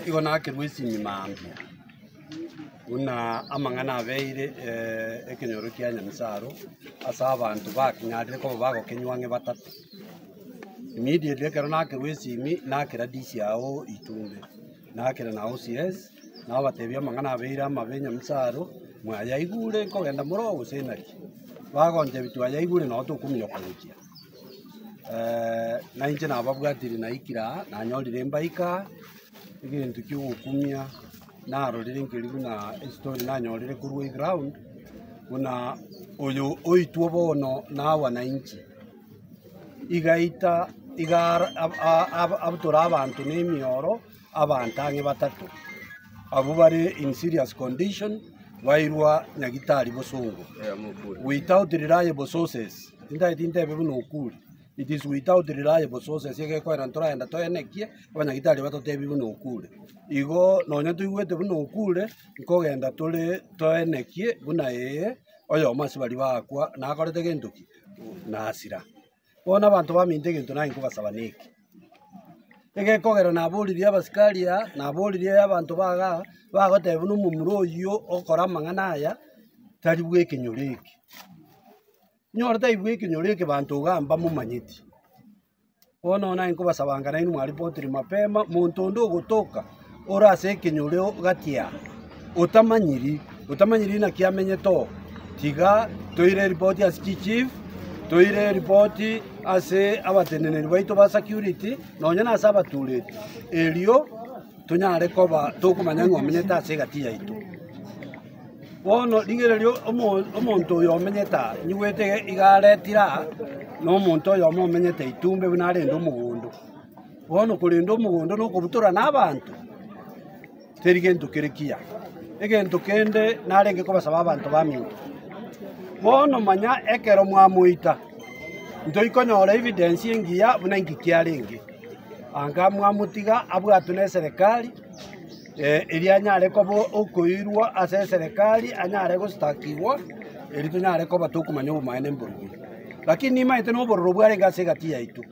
Igo nakerwa esimi mambia, buna amang'ana abeire ekenyoro kia Nyamisaro, ase abanto bakinyarire koba bagokenywa ang'e batato. Immediately ekero nakerwa esimi, nakera DCIO Itumbe, nakera na OCS, nabatebia amang'ana abeire amabe Nyamisaro, mwayaigure nkogenda more oo gose naki? Bagontebia twayaigure nabo tokominyoka gochia. Na inche nababwatire naikire aa, nanyorire mbaike aa, egento kia ogokumia narorire nkeri buna estory nanyorire korwa eground, buna oyo oitwe bono nawa nainche, igaita iga abutora abanto na emioro, abanto ang'e batato, abwo bare in serious condition, bairwa nyagitari bosongo without reliable sources. Tintageti ntebe buna okure, it is without reliable sources egekoera ntoragenda toenekie, abanyagitari batotebie buna okure. Igo nonya toigwete buna okure, nkogenda tore toenekie buna ee, oyomo ase baria bagakwa nakorete gento ki? Nasira. Bono abanto baminto egento naye nkobasaba neke, egekogera naboririe abasikari aa, naboririe abanto baga bagoteba buna omomura oyio okora amang'ana aya, tari bwa ekenyoro eke. Inyore taigwa ekenyoro eke banto iga mbamomanyeti. Bono naye nkobasaba ng'a nainwe mwaripotire mapema, monto onde ogotoka ore ase ekenyoro gati aa, otamanyiri, otamanyiri naki amenyete oo, tiga toire eripoti ase chichief, toire eripoti ase abateneneri baito ba security, nonye na ase abatureti, erio tonyare koba tokomanya ng'a omenyete ase egati yaito. Bono rigereria omonto oyo omenyete aa, nyigwete iga aretire aa, na omonto oyomo omenyete itumbe buna arende omogondo. Bono korenda omogondo na okobutora na abanto, teri gento kere kiya. Egento kende narenge kobasaba abanto baminto, bono manya ekero mwamoita, ntoikonyora evidence engiya buna inki kiarenge, anga mwamotiga abwatwe na eserekari. Erio anyare koba okoirwa ase eserekari, anyare gostakigwa, erio tonyare koba tokomanya obomaene mborobwo. Lakini nimaete na obororo bwarenge ase egati yaito,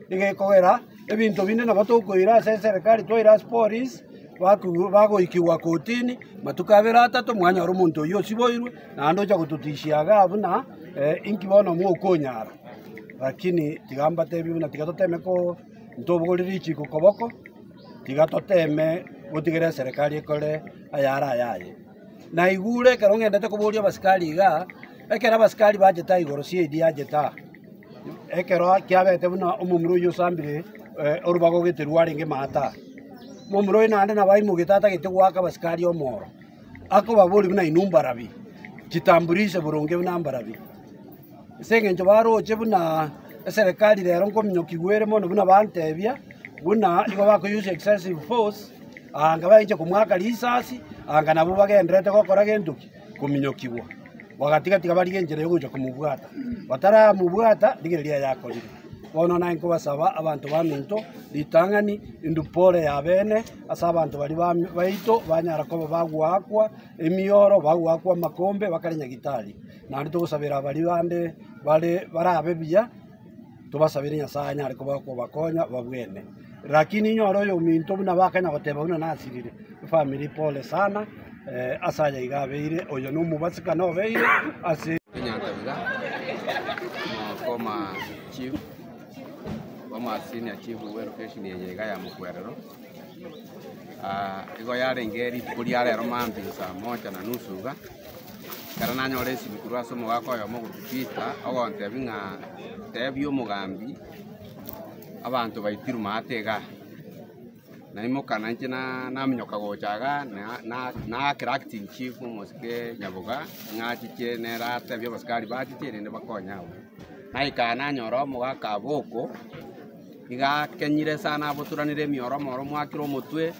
nigo ekogera ebinto binde nabo tokoira ase eserekari twaira ase polisi, bagoikigwa kotini, matuko abere atato mwanyora omonto oyio osiboirwe, naende ocha gototishia igaa buna inki bono mokonyara. Lakini tiga mbatebie buna tiga toteme ko ntobogori richiko koboko. Tiga toteme gotigera eserekari ekore ayare ayaye. Naigure ekero ng'endete koboria abasikari igaa, ekero abasikari bachete aa igoro CID yachete aa, ekero kiabete buna omomura oyio osambire orubago gete rwarenge maate aa, omomura oyio naende nabo aimogete atagete goaka abasikari omoro, akobaboria buna inwe mbarabi, chitamburishe boronge buna mbarabi. Ase eng'encho baroche buna eserekari rero nkominyokigwa ere mono buna bantebia, buna igo bako use excessive force, anga bainche komoaka risasi, anga nabwo bagendererete gokora gento ki? Kominyokigwa. Bagatiga tiga barigie enchera ya ogocha komobwata. Bataramobwata, rigereria riaye akorire. Bono naye nkobasaba abanto baminto, ritang'ani, intwe pore ya bene, ase abanto baria bami baito banyara koba bagoakwa emioro, bagoakwa amakombe, bakare nyagitari. Naende togosabera baria bande bare barabe buya, tobasabere Nyasaye anyare koba kobakonya babwene. Lakini inyore oyominto buna bakanya goteba buna nasirire, efamiri pole sana ase aya iga abeire, oyo na omobasikani obeire ase. Nyantabira, former chief, former senior chief bwe location eye iga ya Mokwerero, igo yarenge rituko ria rero mambia saa moja na nusu iga. Ekero nanyora esimi korwa ase omogaka oyomo okorokwa Peter, ogontebia ng'a tebia omogambi abanto baitirwe maate igaa. Naimoka nainche na naminyoka gocha iga, na na naakera acting chief omosike Nyaboga, ng'a achiche nere atebie abasikari bachiche erinde bakonye abwo. Naika aa nanyora omogaka aboko, iga akenyire sana abotoranire emioro omoro omwakire omotwe,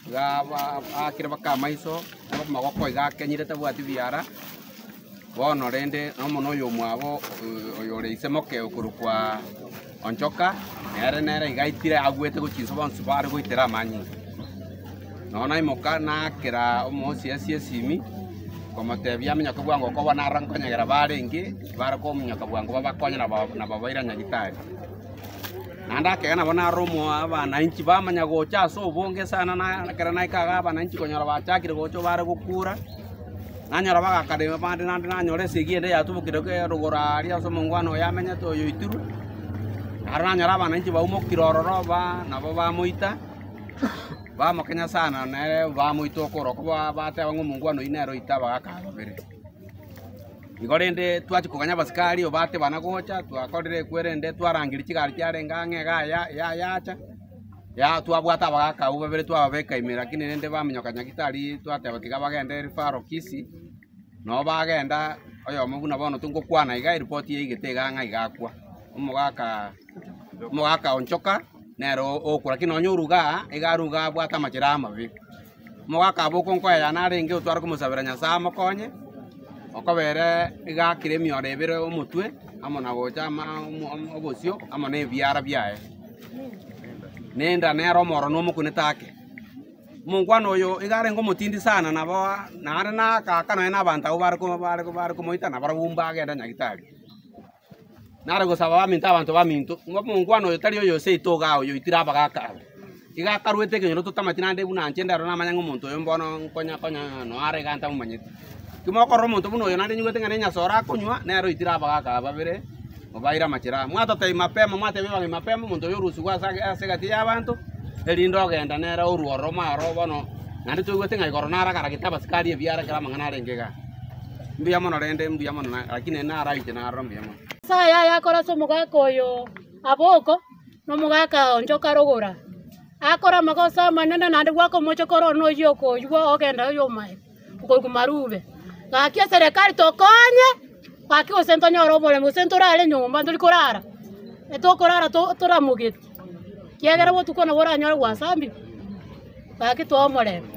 iga aba aakire mpaka amaiso, amagoko iga akenyire tabwati biara. Bono rende nomonto oyomwabo oyore ise moke okorokwa Onchoka, nere nere iga aitire agwete gochia inse bonsi bare goitera amanyinga. Nonya naimoka naakera omoosi ase esimi, komotebia aminyoke bwango okoba naro nkonyegera barenge, bare kominyoka bwango babakonye nabo nababaira nyagitari. Naende akega nabo naro omo abananchi bamanya gocha ase obonge sana na ekero naika igaa abananchi konyora bachakire gocha bare gokura. Nanyora bagakarema abande naende nanyora esegi ende yatubokire rogoro aaria ase omongwana oyo amenyete oyo oitirwe, aro nanyora abananchi baumokire ororo ba nabo bamoita, bamokenya sana nere bamoita okoro oko ba bateba ng'a omongwana oyio nere oita abagaka aba babere. Igo rende twachia koganya abasikari obatebana gocha, twakorire ekwerende twarangeria chigari chiarenge ang'e iga ya ya yacha. Yaya twabwate abagaaka abwo babere twababeka ime, lakini rende baminyoka Nyagitari twateba tiga bagende referral Kisii, nabo bagenda oyomo buna bono tongokwana iga eripoti yaigete iga ng'a iga akwa. Omogaka omogaka onchoka nere okwa lakini nonye oruga aa, iga aruga abwate amachera amabe. Omogaka abwo okonkoeya narenge otware komosabera Nyasaye amokonye, okobere iga akire emioro ebere omotwe, amo na gocha ama omo obosio amo na ebiara biaye. Nenda nere omoro nomokunete ake. Omongwana oyo iga arenge omotindi sana nabo naende nakaaka nonya na abanto abwo bare ko bare bare komoita nabarabwo mbagende nyagitari. Nare gosaba baminto abanto baminto, ng'a omongwana oyo tari oyo seito igaa oyo oitire abagaka aba. Iga akarwete ekenyoro totamati naende buna inche ndero namanya ng'a omonto oyo mbono nkonya konya noare iga ntamomanyeti. Ki mokorora omonto buna oyo naende nyigwete ng'a ne enyasore akonywa, nere oitire abagaka aba babere, obaire amachera aya. Mwatotebia mapema, mwatebia abageni mapema, omonto oyo orusigwe ase age ase egati y'abanto, erinde ogenda nere orwe ororo mwaro bono, naende toigwete ng'a igoro naragaragete abasikari ebiara ekero amang'ana arenge igaa. Mbuya mono rende, mbuya mono na lakini naraite naroro mbuya mono. Nyasae ayakore ase omogaka oyo Aboko, na omogaka onchoka rogora. Akore amagoso amanene naende gwaka omochokoro one oyio okoywa ogenda oyomae. Okorokwa marube. Gaki eserekari tokonye, gaki gose ntonyore oboremu gose ntorare nyomba ntori korara, etokorara to toramogeti, ekiagera botuko nabo oranyore gwasambigwe, gaki toe omorembe.